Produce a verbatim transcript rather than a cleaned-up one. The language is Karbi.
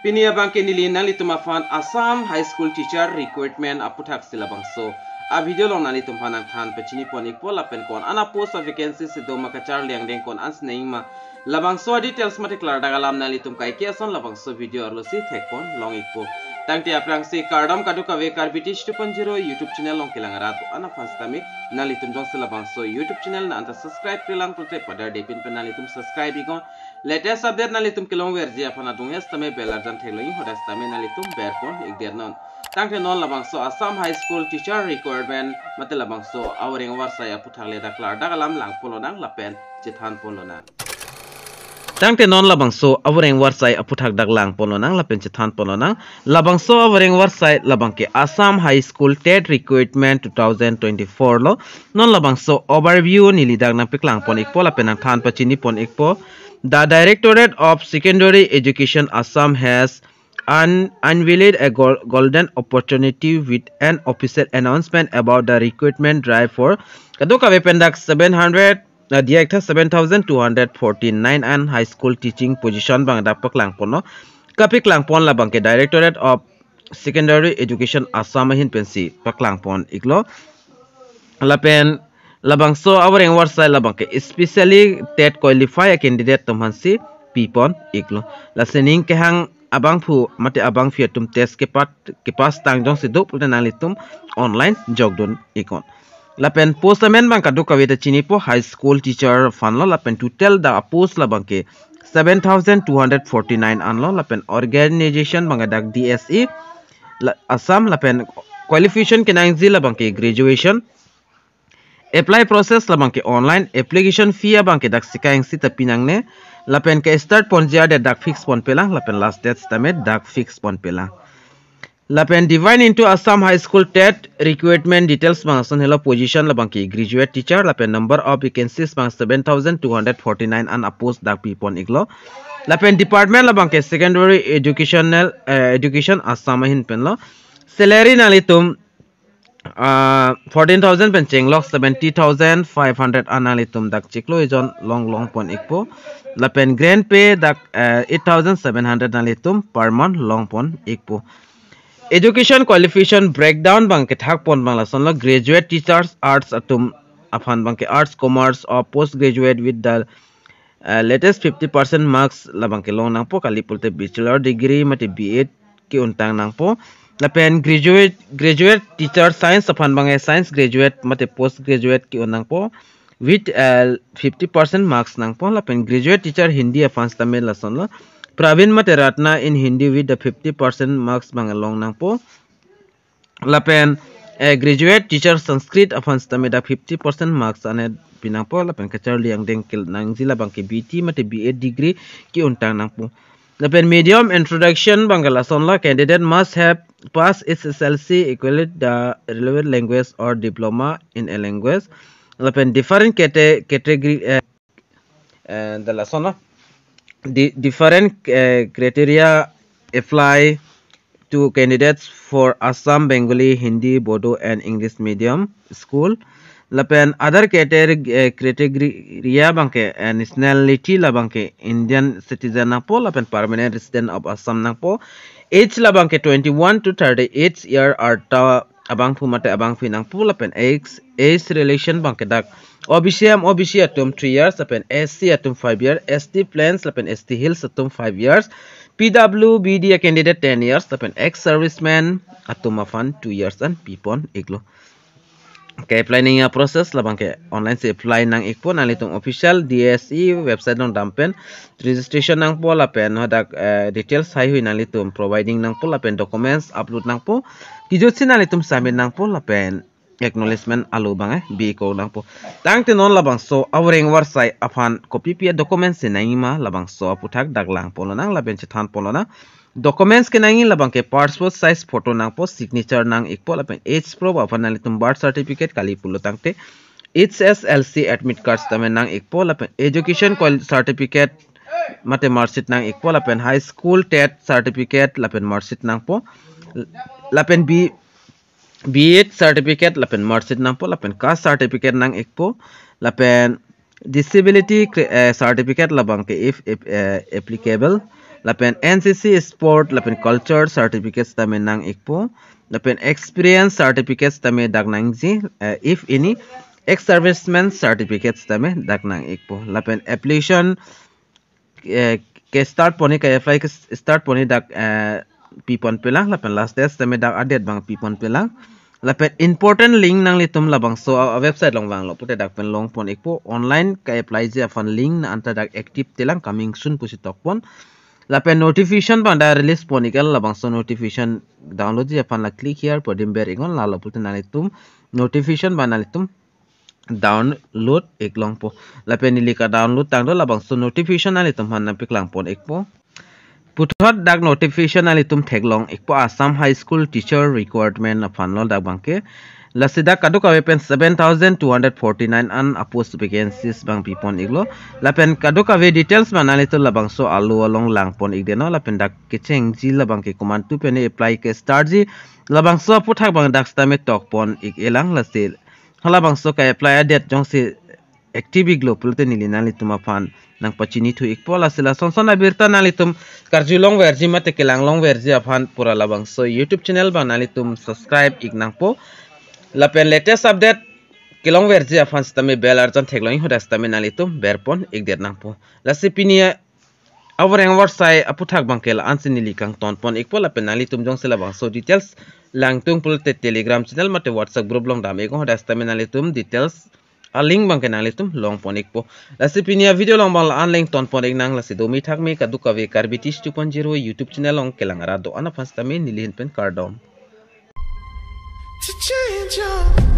Pini abangke neli nanglitum aphan Assam High School Teacher Recruitment aputhak si labangso a-video along nanglitum aphan nangthan pachini pon ikpo lapen ko-an a-post a-vacancy si do ma, kacharli angdeng ko-an si nangji ma, labangso a-details mate klardak alam nanglitum kaike ason labangso video arlo si thek pon long ikpo. Tangte aphrangsi kardom kadokave Karbi Teach two point zero YouTube channel along kelang arat an aphan sitame nanglitum jongsi labangso YouTube channel nang anta subscribe-kle lang pulote padar depin pen nanglitum subscribe iknon. Latest update nanglitum kelongverji aphan adung hes tame bell arjan theklong, hadak sitame nanglitum ber pon ikdet non. Tangte non labangso Assam High School Teacher Recruitment mate labangso avoreng avarsai aputhak le dak klardak alam lang pon lonang lapen chethan pon lonang. Tangte non labangso avoreng avarsai aputhak dak lang pon lonang lapen chethan pon lonang. Labangso avoreng avarsai labangke Assam High School TET Recruitment two thousand twenty-four lo. Non labangso overview neli dak nangpeklang pon ikpo lapen nangthan pachini pon ikpo. The Directorate of Secondary Education Assam has un- unveiled a gol- golden opportunity with an official announcement about the recruitment drive for kadokave pen dak seven hundred, uh, diak tha seven thousand two hundred forty-nine an high school teaching position abang dak paklang pon lo. Kapeklang pon labangke Directorate of Secondary Education Assam ahin pensi paklang pon iklo. Lapen labangso avoreng avarsai labangke especially TET qualify a-candidate atum aphansi pi pon iklo. Lasi ning kehang abangphu mate abangpi atum test kepat kepass tang jongsi do pulote nanglitum online jokdun iknon. Lapen post amen abang kadokave ta chinipo, high school teacher aphan lo lapen total dak a-post labangke seven thousand two hundred forty-nine an lo lapen organization abangke dak D S E la- Assam lapen qualification kenangji labangke graduation. Apply process labangke online, application fee abangke dak sika ing sita pi nangne lapen ke-start ponji a-date dak fix pon pelang lapen last date sitame dak fix pon pelang. Lapen divide into Assam High School TET recruitment details abang ason helo. Position labangke graduate teacher lapen number of vacancies abang seven thousand two hundred forty-nine an a-post dak pi pon iklo. Lapen department labangke secondary educational, eh, education Assam ahin pen lo. Salary nanglitum ah, fourteen thousand pen chenglok seventy thousand five hundred an nanglitum dak chiklo ejon long long pon ikpo. Lapen grant pay dak, eh, eight thousand seven hundred nanglitum per month long pon ikpo. Education qualification breakdown abangke thak pon abang lason lo. Graduate teachers arts atum aphan abangke arts, commerce or postgraduate with the, eh, latest fifty percent marks labangke long nangpo, kali pulote bachelor degree mate B Ed ke-untang nangpo. Lapen graduate graduate teacher science aphan abangke science graduate mate postgraduate ke-un nangpo with, eh, fifty percent marks nangpo. Lapen graduate teacher Hindi aphan sitame lason lo. Praveen mate Ratna in Hindi with the fifty percent marks abang long nangpo. Lapen, eh, graduate teacher Sanskrit aphan sitame dak fifty percent marks an pi nangpo lapen kacharli angdeng kenangji labangke B T mate B Ed degree ke-untang nangpo. Lapen medium introduction abangke lason lo, candidate must have passed H S L C equivalent the relevant language or diploma in a language. Lapen different cate- category, eh, eh, the lason lo. Di- different, eh, criteria apply to candidates for Assam Bengali, Hindi, Bodo and English medium school. Lapen other category, eh, criteria abangke, eh, nationality labangke Indian citizen nangpo lapen permanent resident of Assam nangpo. Age labangke twenty-one to thirty-eight year arta abangphu mate abangpi nangpo. Lapen age, age relation abangke dak O B C M O B C atum three years, lapen S C atum five years, S T plains lapen S T hills atum five years, P W B D a candidate ten years, lapen ex serviceman atum aphan two years an pi pon iklo. Ke-apply nangji a-process labangke online si apply nang ikpo. Nanglitum official D S E website along dam pen registration nangpo lapen hadak, eh, details haihui nanglitum providing nangpo lapen documents upload nangpo. Kejutsi nanglitum submit nangpo lapen acknowledgement alo abang, eh, bi ko nangpo. Tangte non labangso avoreng avarsai aphan kopi pi a-documents si nangji ma labangso aputhak dak lang pon lonang lapen chethan pon lonang. Documents kenangji labangke passport size photo nangpo, signature nang ikpo lapen age proof aphan nanglitum birth certificate kali pulo tangte H S L C admit card sitame nang ikpo lapen education qual- certificate mate marksheet nang ikpo lapen high school TET certificate lapen marksheet nangpo lapen B B Ed certificate lapen marksheet nangpo lapen caste certificate nang ikpo lapen disability cre- eh, certificate labangke if, if eh, applicable Lapen N C C sport lapen culture certificate sitame nang-ikpo. Lapen experience certificate sitame dak nangji, eh, if any, ex-serviceman certificate sitame dak nang-ikpo. Lapen application, eh, ke start pon-ik, ke apply ke start pon-ik dak, eh, pipon pelang, lapen last date sitame dak adet abang pipon pelang. Lapen important link nanglitum labangso a, a website along vanglo pute dak pen long pon-ikpo, online ke applyji aphan link na anta dak active telang coming soon pusi tokpon. Lapen notification abang dak release pon-ik-et, labangso notification downloadji aphan la click here pu adim ber-iknon, lalo pute nanglitum notification abang nanglitum download-ik longpo. Lapen neli ka download tanglo, labangso notification nanglitum aphan nangpeklang pon-ikpo. Puthot dak notification nanglitum theklong-ikpo, Assam High School Teacher Recruitment aphanlo dak abangke. Lasi dak kadokave pen seven thousand two hundred forty-nine an a post vacancies abang pipon-iklo. Lapen kadokave details abang nanglitum labangso alo along lang pon-ikdetnon, lapen dak kechengji labangke komantu pen apply ke startji, labangso aphuthak abang dak sitame tok pon-ik-elang. Lasi halabangso ke apply adet jongsi active-iklo pulote neli nanglitum aphan nangpachinithu-ikpo. Lasi lason son abirta nanglitum karjulongverji mate kelanglongverji aphan pura labangso YouTube channel abang nanglitum subscribe-ik nangpo. Lapen latest update kelongverji aphan sitame bell arjan theklong-ik, hadak sitame nanglitum ber pon-ikdet nangpo. Lasi pini avoreng avarsai aphuthak abangke la-ansi neli kangton pon-ikpo, lapen nanglitum jongsi labangso details langtung pulote Telegram channel mate WhatsApp group along dam-ik, hadak sitame nanglitum details a link abangke nanglitum long pon-ikpo. Lasi pini avideo along abang la-an leng ton pon-iknang, lasi domi thakmi kadokave Karbi Teach two point zero YouTube channel along kelang arat do-an aphan sitame neli ahin pen kardom. To change your